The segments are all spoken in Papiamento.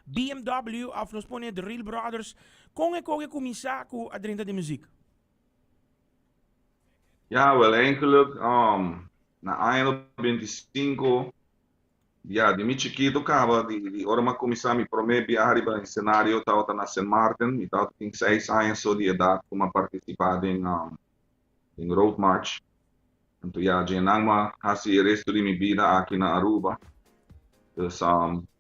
BMW of nos pone The Real Brothers. Con e koge cuminsa cu a drenta di muziek? Ja, wel eigenlijk na aña 95, ja, di mi chikito caba, di ora m'a cuminsa mi prome biaha riba escenario tawata na Sint Maarten, mi tawata tin 6 aña so di edad cu m'a participa den Road March. Anto ja, djenan m'a haci e resto di mi bida aki na Aruba. Dus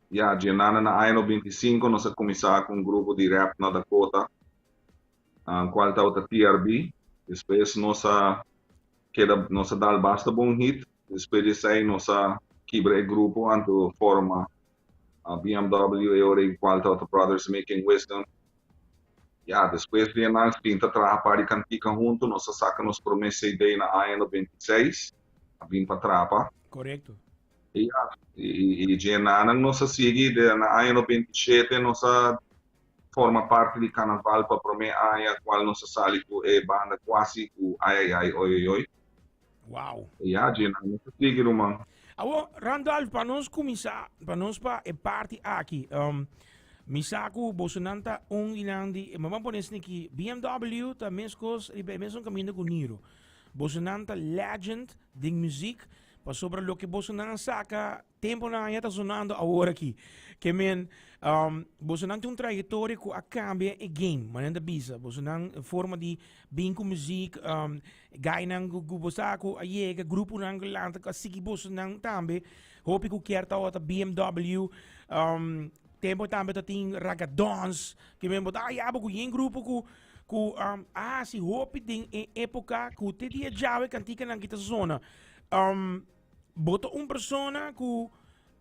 ja, djenan na aña 95 nos a cuminsa cu un grupo di rap na Dakota, cual tawata TRB. Despues nos a keda, nos a dal basta bon hit. Despues di esey nos a kibra e grupo anto forma BMW e ora cual tawata Brothers Making Wisdom. Ja, despues di nan sinta traha par di cantica hunto, nos a saca nos prome CD na aña 96, a bin pa trapa. E ja, y djenan nos a sigui, na aña 97 nos a forma parte di carnaval pa prome aña, cual nos a sali cu e banda Quasi cu Ay Ay Ay Oy Oy Oy. E ja, djenan nos a sigui, ruman. Awo, Randolph, pa nos cuminsa, pa nos pa e parti aki, mi sa cu bosonan ta un di nan di, ma ban pone esaki, BMW ta mescos riba e mesun caminda cu Niro. Bosonan ta legend den muziek, pasobra loke bosonan a saca temponan aya ta sonando awor aki. Ke men, bosonan tin un trayectoria cu a cambia e game, manera ta bisa. Bosonan forma di bin cu muziek, gainan cu bo sa cu a yega, gruponan cu lanta cu a sigui bosonan tambe. Hopi cu kier tabata BMW, tempo tambe ta tin Ragadons, ke men bo ta haya bo cu yen grupo cu a haci hopi den e epoca cu te dia djawe canticanan ki ta sona. Bo ta un persona cu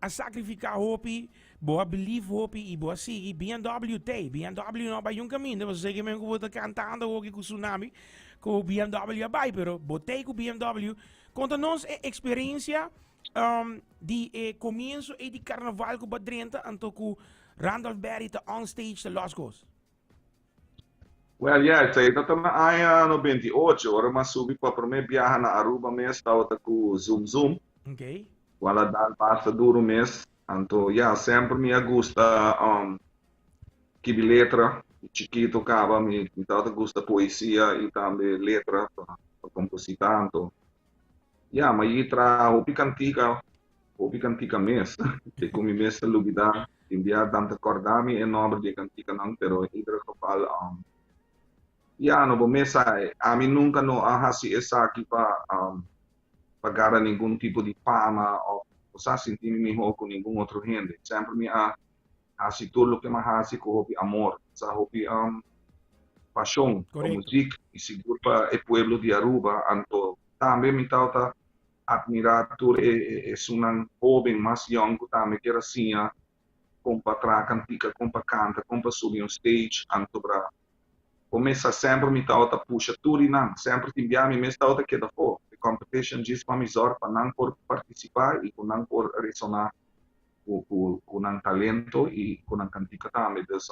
a sacrifica hopi, bo a believe hopi y bo a sigui BMW tey. BMW no a bay un caminda, bo sa men cu bo ta cantando hoki cu Tsunami, cu BMW a bay, pero bo tey cu BMW. Conta nos e experiencia di e comienzo ey di carnaval cu bo a drenta anto cu Randolph Berry ta on stage ta los cos. Well, yeah, esei ta na aña 98, ora m'a subi pa prome biaha na Aruba mes, tabata cu Zoom Zoom. Cual a dal basta duro mes. Anto, yeah, semper mi a gusta skibi letra. Di chikito caba mi tabata gusta poesia y tambe letra pa composita. Anto, yeah, m'a yi traha hopi cantica, hopi cantica mes. Te cu mi mes ta lubida. Tin bia dan ta corda mi e nomber di e canticanan, pero in ieder geval, ya, no bo mes sa, ami nunca no a haci esaki pa gara ningun tipo di fama of sa sinti mi miho cu ningun otro hende. Semper mi a haci tur loke mi a haci cu hopi amor, sa hopi pasion pa muziek y sigur pa e pueblo di Aruba. Anto tambe mi tabata admira tur e esunnan hoben mas yong cu tambe kier a siña con pa traha cantica, con pa canta, con pa subi un stage, anto bra comesa semper mi tabata pusha tur di nan, semper tin bia mi mes tabata keda afo e competition djis pa mi zorg pa nan por participa y cu nan por resona cu nan talento y cu nan cantica tambe. Dus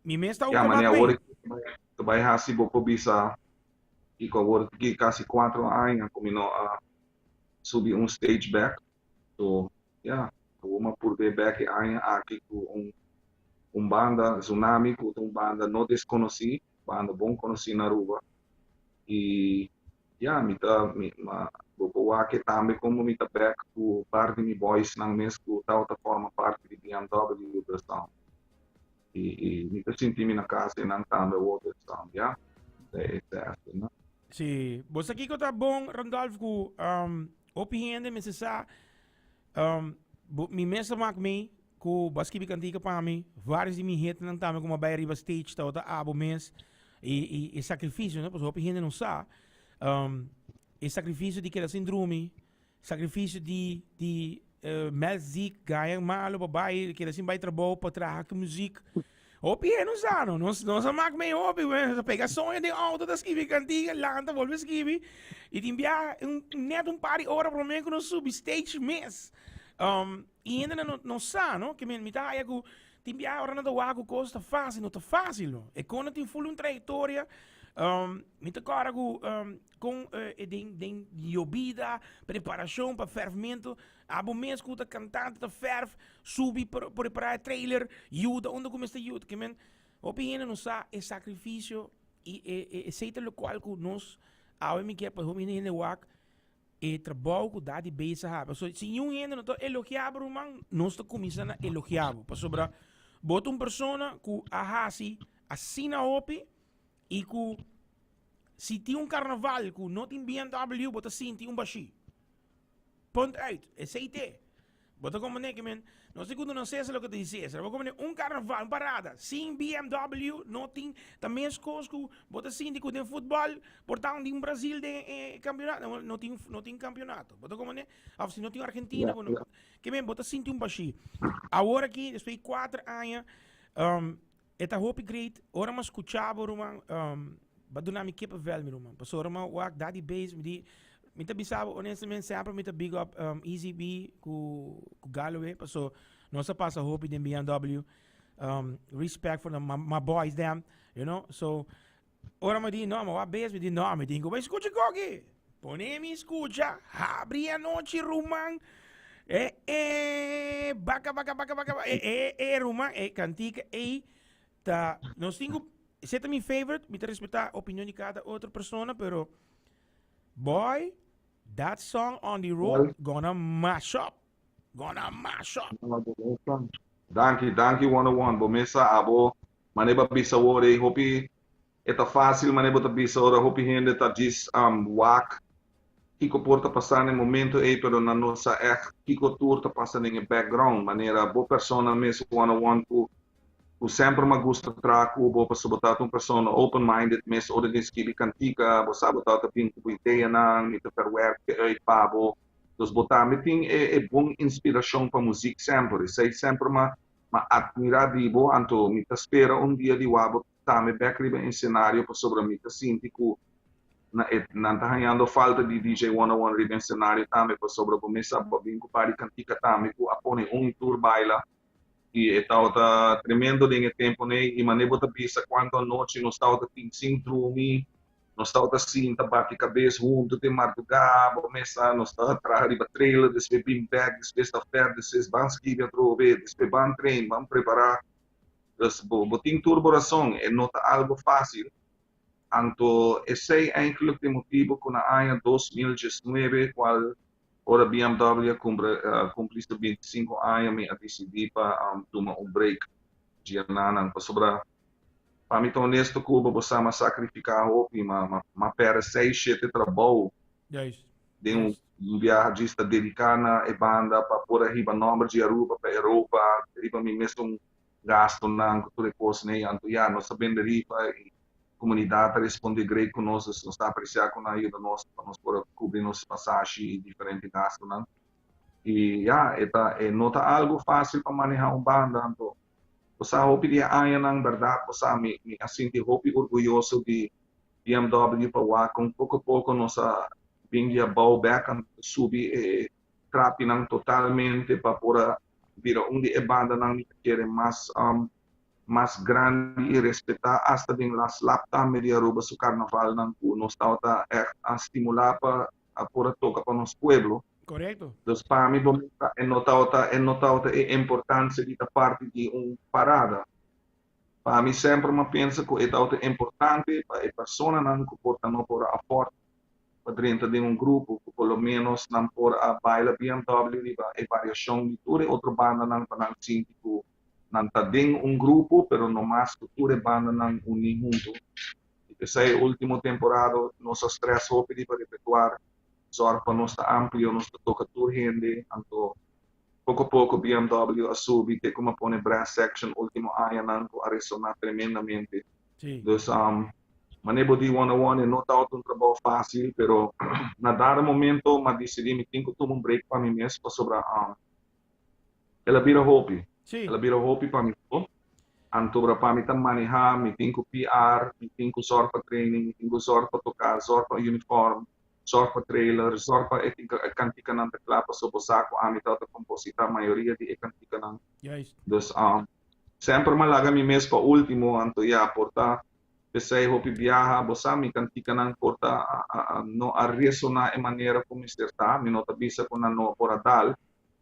Mi mes ta ya usa manera wak awor mee. ta bay haci bo por bisa y cu awor ki casi 4 aña cu mi no a subi un stage back. So yeah, awor mi a purbe back e aña aki cu un banda, Tsunami, cu ta un banda no desconoci, banda bon conoci na Aruba. Y yeah, mi ta, mi, ma, bo por wak tambe como mi ta back cu par di mi boys nan mes cu tabata forma parti di BMW. Dus, y mi ta sinti mi na casa y nan tambe awor, dus, yeah, e ta asina, no? Sí, bo sa kiko ta bon, Randolph, cu hopi hende mester sa, bo, mi mes a mak mi cu bo a skibi cantica pa mi, varios di mi hitnan tambe cu mi a bay riba stage tabata abo mes, y e sacrificio, no? Pasobra hopi hende no sa, e sacrificio di keda sin drumi, sacrificio di melkziek, gaña malo pa bay, keda sin bay trabou pa traha cu muziek. Hopi hende no sa, no. Nos a mak mee hopi, we. Nos a pega soño den auto ta skibi cantica, lanta, bolbe skibi. Y tin bia net un par di ora prome cu nos subi stage mes. Y hende no sa, no. Ke mi ta haya cu tin bia ora nan ta wak cu cos ta facil, no ta facil, no. E con nan tin full un trayectoria. Mi ta kòrda ku kon den den yobida, preparashon pa fèrfmentu, abo mes ku ta kantante ta fèrf, subi prepará e trailer, yuda unda ku mester yuda. Ke men, hopi hende no sa e sakrifisio i e esei ta lokual ku nos awe mi kier pa hopi hende wak e trabou ku Daddy Bass a habi. Pasobra si niun hende no ta elogiá bo ruman, nos ta kuminsá na elogiá bo. Pasobra bo ta un persona ku a hasi asina hopi i ku si tin un karnaval ku no tin BMW bo ta sinti un bashí. Punt uit. Esei te. Bo ta comprende ke men no sé kundo no Cesar loke ta di Cesar. Bo comprende un karnaval, un parada sin BMW no tin ta mes kos ku bo ta sinti ku den futbal por ta un di un Brasil den e kampionato no tin no tin kampionato. Bo ta comprende? Of si no tin Argentina bo no ke men bo ta sinti un bashí. Awor aki despues di kuater aña E ta hopi great. Ora mi a scucha bo ruman, ba duna mi kippenvel mi ruman. Pasobra mi a wak Daddy Bass, mi di, mi ta bisa bo honestamente semper mi ta big up Easy B cu Galloway, paso nos a pasa hopi den BMW. Respect for my, my boys them, you know. So, ora mi di, no, mi wak Bass, mi di, no, mi tin cu bay scucha koki. Pone mi scucha, habri anochi ruman. Eh, eh, baka, baka, baka, baka, eh, eh, eh, ruman, eh, cantica, ey, ta, nos tin cu, ese ta mi favorite, mi ta respeta opinion di cada otro persona, pero, boy, that song on the road gonna mash up, gonna mash up. Danki, danki 101, bo mesa abo, mane ba bisa wor ey, hopi E ta fácil manera bo ta bisa ora hopi hende ta djis wak kiko por ta pasa na e momento ei pero nan no sa ègt kiko tur ta pasa den e background manera bo persona mes one on one ku ku semper m'a gusta traha ku bo pasobra bo ta un persona open minded mes ora di skibi kantika bo sa bo ta bin ku bo ideanan mi ta verwerk e uit pa bo dus bo tambe tin e e bon inspirashon pa muzik semper esei semper m'a m'a admira di bo anto mi ta spera un dia di wak bo tambe bek riba e scenario pasobra mi ta sinti ku na e nan ta hañando falta di DJ 101 riba e scenario tambe pasobra bo mes sa bo a bin ku par di kantika tambe ku a pone un i tur baila i e tabata tremendo den e tempo nei i mane bo ta bisa kuantu anochi nos tabata tin sin drumi nos tabata sinta bati kabes huntu te mardugá bo mes sa nos ta traha riba trailer despues bin bek despues ta fèr despues ban skibi atrobe despues ban train ban prepara. Dus bo bo tin tur bo rason, e no ta algo fácil. Anto esei eigenlijk ta e motibo ku na aña 2019 kual ora BMW a kumpra kumpli su 25 aña mi a disidí pa tuma un break djiananan pasobra pa mi ta honesto ku bo bo sa mi a sakrifiká hopi ma ma ma pèrdè seis shete trabou Juist. Den un biaha djis ta dediká na e banda pa por a hiba nòmber dje Aruba pa Europa riba mi mesun gastonan ku tur e kosnan ei. Anto ya, nos a bende rifa i komunidat a respondé great ku nos, dus nos ta apresiá ku nan a yuda nos pa nos por a kubri nos pasashi i diferente gastonan. I ya, e ta e no ta algu fásil pa manehá un banda, anto bo sa hopi di e añanan bèrdat bo sa mi mi a sinti hopi orguyoso di BMW pa wak kon poko poko nos a bin di abou bek a subi e trapinan totalmente pa por a bira un di e bandanan mi ta kere mas mas grandi i respetá asta den las lap tambe di Aruba su karnavalnan ku nos tabata ègt a stimulá pa a por a toka pa nos pueblo. Korekto. Dus pa mi bo mester e no tabata e no tabata e importansia di ta parti di un parada. Pa mi semper m'a pensa ku e tabata importante pa e personanan ku por ta no por a afòrt pa drenta den un grupo ku por lo ménos nan por a baila BMW riba e variashon di tur e otro bandanan pa nan sinti ku nan ta den un grupo pero no mas ku tur e bandanan uní huntu. I p'esei e último temporada nos a strès hopi riba repertuar, zòrg pa nos ta amplio, nos ta toka tur hende, anto Poko poko BMW a subi te kuma pone brass section ultimo añanan ku a resona tremendamente. Sí. Dus mane bo di 101 e no tabata un trabou fácil pero na dado momento m'a disidí mi tin ku tuma un break pa mi mes pasobra el a bira hopi. Sí. El a bira hopi pa mi so. Antobra pa mi ta manehá mi tin ku PR, mi tin ku zòrg pa training, mi tin ku zòrg pa toká, zòrg pa uniform. Zorg pa trailer, zorg pa e kantikanan ta kla paso bo sa ku ami tabata kompositá mayoria di e kantikanan. Juist. Dus semper mi a laga mi mes pa ultimo, anto ya por ta P'esei hopi biaha bo sa mi kantikanan por ta no a resoná e manera ku mester ta. Mi no ta bisa ku nan no por a dal,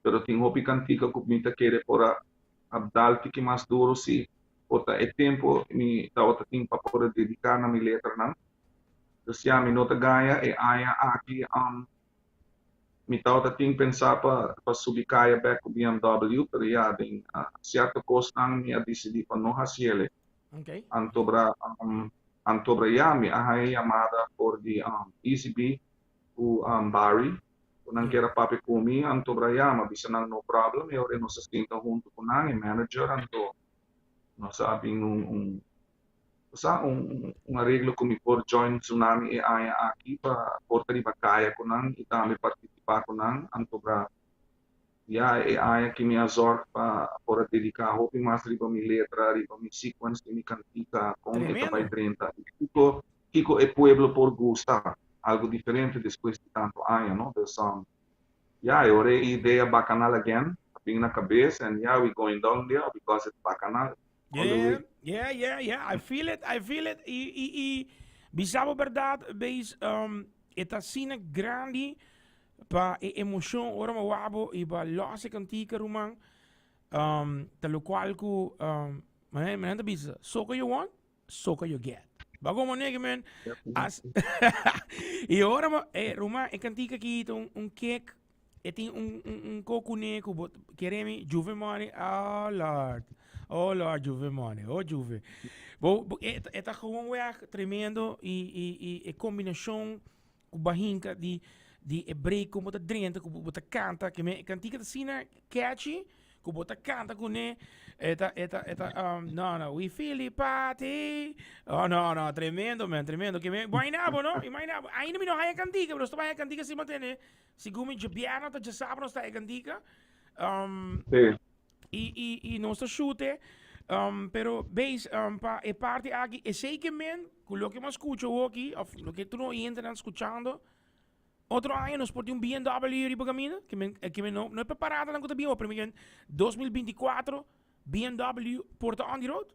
pero tin hopi kantika ku mi ta kere por a dal tiki mas duru si por ta e tempu mi tabata tin pa por a dediká na mi letranan. Dus ya, mi no ta gaña, e aña aki mi tabata tin pensá pa subi kaya bèk ku BMW, pero ya den sierto kosnan mi a disidí pa no hasiel. Antobra antobra ya mi a haña yamada for di Easy B ku Barry ku nan kier a papia ku mi, antobra ya mi a bisa nan no problem e ora nos a sinta huntu ku nan e manager anto nos a bin un Sa un un areglo ku mi por join Tsunami e aña aki pa por ta riba kaya ku nan i tambe partisipá ku nan. Anto bra ya e aña ki mi a zòrg pa por a dediká hopi mas riba mi letra, riba mi sequence di mi kantika, kon e ta bai Tremendo. drenta i kiko kiko e pueblo por gusta, algu diferente despues di tantu aña, no. Dus ya e ora e idea Bacanal again a bin na kabes and ya we going down there because it's Bacanal. All the Yeah, way. yeah. I feel it, I feel it. I bisa bo berdad, beis, e ta asina grandi pa e emocion ora ma wabo i ba los e cantica, ruman. Ta locual cu, manera ta bisa, soca you want, soca you get. Ba como nigga, man. As i ora ma, ruman, e cantica aki ta un kick. E tin un kokuné ku bo kere mi Juve money. Oh Lord. Oh Lord, Juve money. Oh Juve. Bo, bo e ta gewoon weg tremendo i e kombinashon ku bahinka di e break ku bo ta drenta ku bo ta kanta ke me kantika ta asina catchy ku bo ta kanta kuné e ta e ta e ta no no we feel the party. Oh no no tremendo man tremendo ke me imagina bo no imagina bo ainda mi no haya kantika pero nos ta bai haya kantika si mantene Segun mi djabièrnè ta djasabra nos ta e gandica. Sí. I nos ta shute. Pero beis, pa e parti aki, esei ke men, ku loke mi a skucha awoki, òf loke tur nos oyentenan skuchando, otro aña nos por tin un BMW riba kaminda, ke men, ke men no, no e preparadanan ku ta bin awor, pero mi ke men 2024 BMW por ta on the road?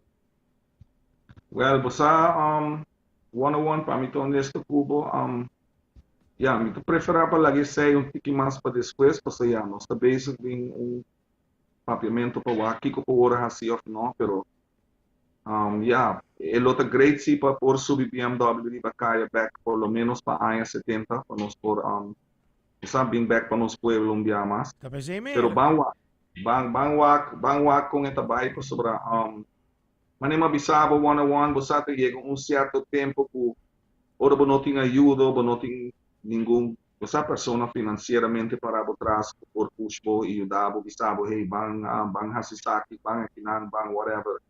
Well, bo sa, one on one, pa mi ta honesto ku bo, Ya, mi ta preferá pa laga esei un tiki mas pa despues, pasobra ya, nos ta bezig den un papiamentu pa wak kiko por wòrdu hasi òf no, pero ya, e lo ta great si pa por subi BMW riba kaya bèk por lo ménos pa aña setenta, pa nos por sa bin bèk pa nos pueblo un bia mas. Ta p'esei Pero mero. ban wak, ban ban wak, ban wak kon e ta bai pasobra manera mi a bisa bo one on one, bo sa ta yega un sierto tempu ku Ora bo no tin ayudo, bo no tin ningun, bo sa, persona financieramente para bo tras cu por push bo y yuda bo, bisa bo, hey, ban, ban haci esaki, ban akinan, ban whatever.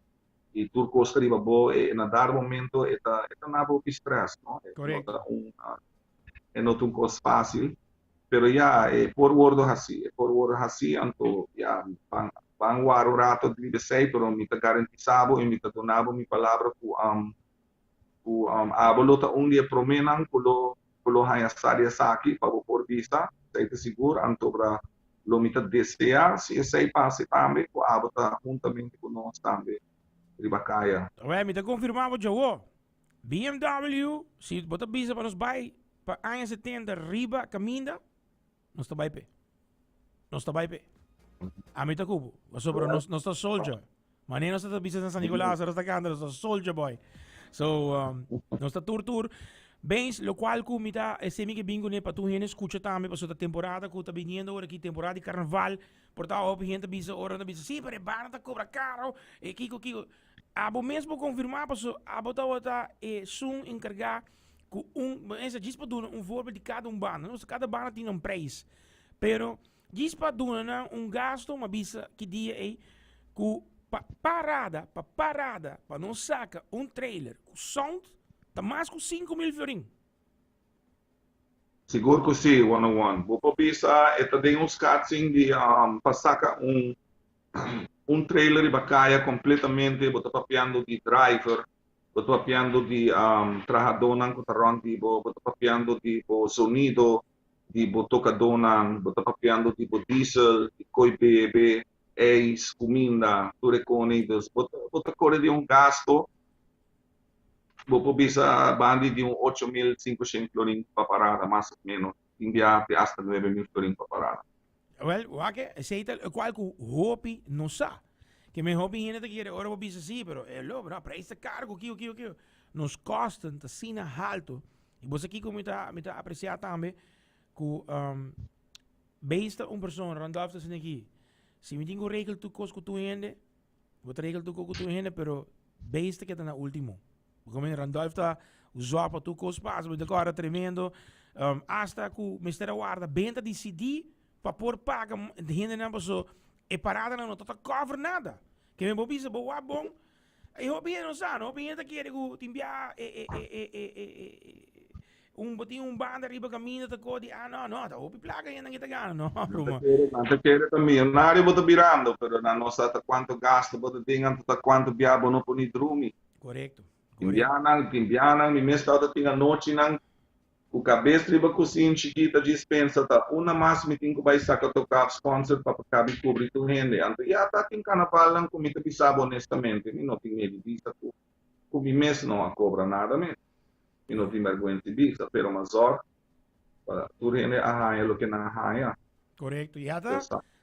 Y tur cos ta riba bo, e na dado momento e ta, e ta na bo hopi stress, no? E no Correcto. ta un, e no ta un cos facil, pero ya, e por wordo haci, e por wordo haci, anto ya, ban, ban wara un rato riba esey, pero mi ta garantisa bo y mi ta duna bo mi palabra cu, ku abo lo ta un di e proménan ku lo ku lo haña sa di esaki pa bo por bisa, esei ta sigur, antobra lo mi ta deseá si esei pasa tambe ku abo ta huntamente ku nos tambe riba kaya. Awè, mi ta konfirmá bo djawo. BMW, si bo ta bisa pa nos bai pa aña 70 riba kaminda, Nos ta bai p'e. Nos ta bai p'e. Ami ta ku bo. Pasobra nos, nos ta soldier. Mane nos ta bisa na San Nicolas, nos ta canta, nos ta soldier boy. So, nos ta tur tur. Bens, lo cual ku mi ta, ese mi ke bin kuné pa tur hende skucha tambe, pasobra ta temporada ku ta biniendo ora aki, temporada di karnaval. Por ta hopi hende ta bisa, ora nan ta bisa, sí, pero e banda ta kobra karo, e kiko, kiko. Abo mes por konfirmá, pasobra abo tabata esun enkargá ku un, esa djis pa duna un voorbeeld di kada un banda, no? Kada banda tin un prijs. Pero djis pa duna nan un gasto, ma bisa ki dia ei, ku pa parada, pa parada, pa nos saka un trailer ku sound, ta mas ku 5000 florin. Sigur ku si, one on one. Bo por bisa e ta den un schatsing di pa saka un un trailer riba kaya kompletamente, bo ta papiando di driver, Bo ta papiando di trahadónan ku ta rònt di bo, bo ta papiando di bo zonido, di bo tokadónan, bo ta papiando di bo diesel, di koi bebe, eis, kuminda, tur e koni. Dus bo ta bo ta kore di un gasto. Bo por bisa bandi di un 8500 florin pa parada, mas of menos. Tin bia te hasta 9000 florin pa parada. Wel, wak esey ta locual cu hopi no sa. Ke men hopi hende ta kere ora bo bisa si, pero e lo, no, prijs ta caro cu kico, kico, kico. Nos kosten ta asina halto. Y bo sa kico mi ta, mi ta aprecia tambe, cu um, bees ta un persona, Randolph ta asina aki, si mi tin cu regel tur cos cu tur hende, Bo ta regel tur kos ku tur hende, pero bees ta keda na ultimo. Como Randolph ta usá pa tur kos pasa, bo ta kòrda tremendo. Um, hasta ku mester a warda benta di CD pa por paga hendenan paso e paradanan no ta cover nada. Ke men bo bisa bo wak bon, e hopi hende no sa, no? Hopi hende ta kere ku tin bia e e e e e e e Un bo tin un banda riba caminda ta ko di ah no no ta hopi placa hende nan ta gana no ruma. Nan ta kere ta millonario bo ta birando pero nan no sa ta cuanto gasto bo ta tin anto ta cuanto bia bo no por ni drumi. Correcto. Tin bianan tin bianan mi mes tabata tin anochinan cu cabes riba cusin chikita djis pensa ta una mas mi tin cu bay saca toca of sponsor pa cabi cubri tur hende anto ya ta tin carnavalnan cu mi ta bisa bo honestamente mi no tin medi bisa cu cu mi mes no a cobra nada mes. Mi no tin bèrgwensa di bisa, pero m'a zòrg pa tur hende a haña loke nan a haña. Korekto. Ya ta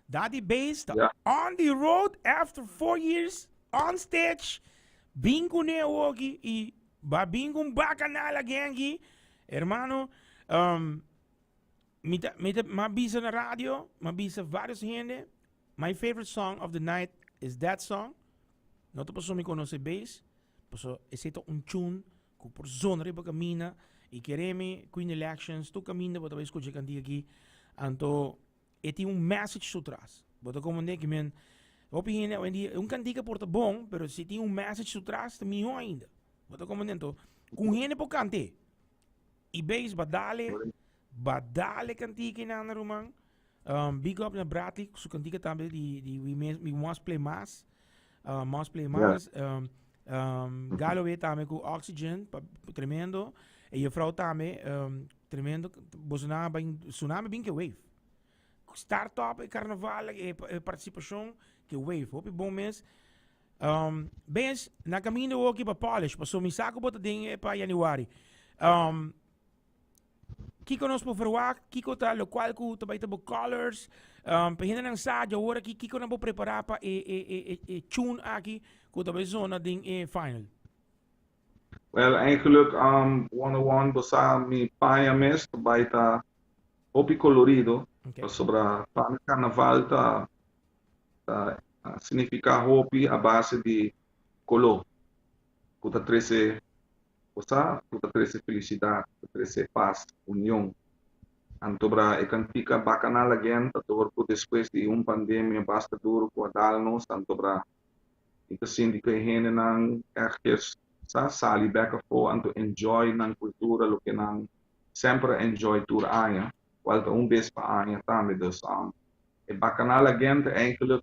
Daddy Bass ta on the road after 4 years on stage. Bin kuné awoki i ba bin ku un bakanal again aki. Hermano, mi ta, mi ta, m'a bisa na radio, m'a bisa varios hende, my favorite song of the night is that song. No ta pasobra mi konosé Bass, pasobra esei ta un tune ku por zona riba kaminda i kere mi Queen Elections tur kaminda bo ta bai skucha e kantika aki anto e tin un message su tras. Bo ta komprende ki men hopi hende awendia un kantika por ta bon pero si tin un message su tras ta mihó ainda. Bo ta komprende anto ku un hende por kant'é i beis ba dale ba dale kantika einan ruman. Big up na Bradley su kantika tambe di di we we must play mas. Must play mas. Yeah. Galloway tambe ku Oxygen, pa, tremendo. E juffrouw tambe, tremendo. Boso na bin, tsunami bin ke wave. Start up e carnaval, e, e participacion ke wave. Hopi bon mes. Bens, na camino hoki pa polish, paso mi sa ku bo ta den e pa januari. Kiko nos por verwagt? Kiko ta locual ku ta bai ta bo colors? Pa hendenan sa dje awor aki kiko nan por prepara pa e e e e e tune aki ku ta bai zona den e final? Well, eigenlijk 101 bo sa mi paña mes ta bai ta hopi colorido pasobra pa mi carnaval ta ta significa hopi a base di color ku ta trece. Bo sa ku ta trese felisidat, ta trese pas, union. Antobra e kantika Bacanal Again ta dor ku despues di un pandemia basta duru ku a dal nos, antobra mi ta sinti ku e hendenan ergens sa sali bek afó anto enjoy nan kultura loke nan semper a enjoy tur aña, kual ta un bes pa aña tambe. Dus e Bacanal Again ta eigenlijk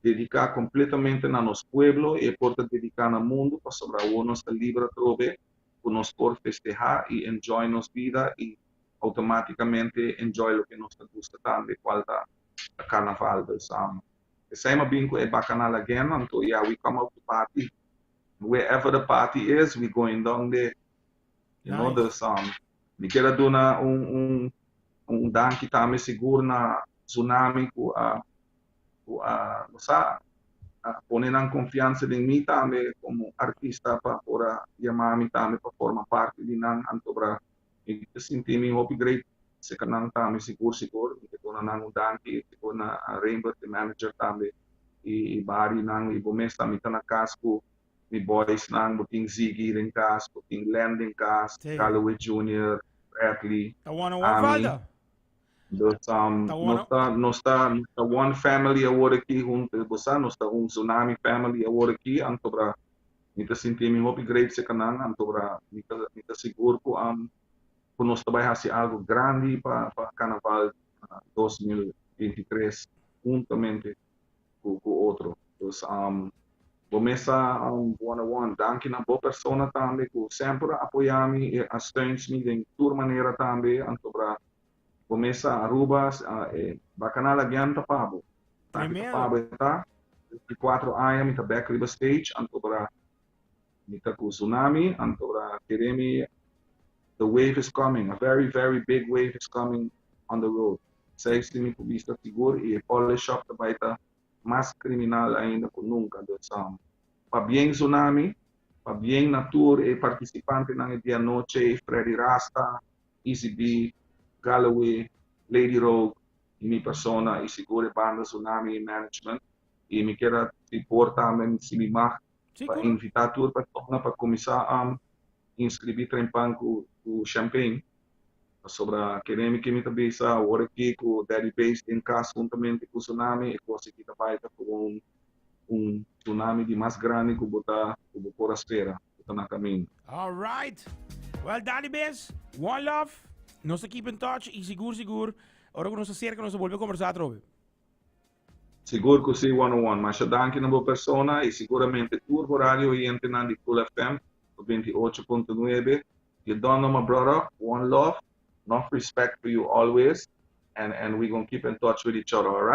dedica completamente na nos pueblo y e por ta dedica na mundo pasobra awor nos ta liber atrobe cu nos por festeha y enjoy nos bida y automaticamente enjoy loke nos ta gusta tambe cual ta carnaval. Dus esey m'a bin cu e Bacanal Again anto yeah, we come out to party wherever the party is, we going down there, you know. Dus mi kier a duna un un danki tambe sigur na Tsunami cu a cu a bo sa a pone nan confiansa den mi tambe como artista pa por a yama mi tambe pa forma parti di nan. Antobra mi ta sinti mi hopi great cerca nan tambe sigur sigur. Mi ta duna nan un danki sigur na Raimbert e manager tambe y Barry nan y bo mes tambe. Mi ta na cas cu mi boys nan, bo tin Ziggy den cas, bo tin Len den cas, Galloway Junior, Bradley, Ta one on one ami. Falta. Dus Ta one nos ta nos ta nos ta one family awor aki hunto, bo sa, nos ta un Tsunami family awor aki, antobra mi ta sinti mi hopi great cerca nan, antobra mi ta mi ta sigur cu cu nos ta bay haci algo grandi pa pa Carnaval 2023 huntamente cu cu otro. Dus bo mes sa, one on one, danki na bo persona tambe cu semper a apoya mi y a steuns mi den tur manera tambe, antobra bo mes sa Aruba e Bacanal Again ta pa bo. Danki ta pa bo e ta. 24 aña mi ta bek riba stage, antobra. Mi ta ku Tsunami, anto kere mi, the wave is coming, a very, very big wave is coming on the road. Esei si mi por bisa sigur i e polish shop ta bai ta mas kriminal ainda ku nunka. Dus pabien Tsunami, pabien na tur e partisipantenan e dia anochi, Freddy Rasta, Easy B, Galloway, Lady Rogue i mi persona i sigur e banda Tsunami Management. I mi ke por tambe, si mi mag, pa invitá tur persona pa kuminsá inskribí trempan ku champagne. Sobre kere mi ku mi ta bisa awor aki ku Daddy Bass den kas huntamente ku Tsunami, e kos aki ta bai ta ku un tsunami di mas grandi ku bo ta ku bo por a spera ta na kaminda. All right. Well, Daddy Bass, one love. Nos keep in touch i sigur sigur. Ora ku nos aserka, nos bolbe kombersá atrobe. Sigur ku si, one on one. Masha danki na bo persona i siguramente tur radio oyentenan di Cool FM 28.9. You don't know, my brother. One love, enough respect for you always, and we gonna keep in touch with each other, all right?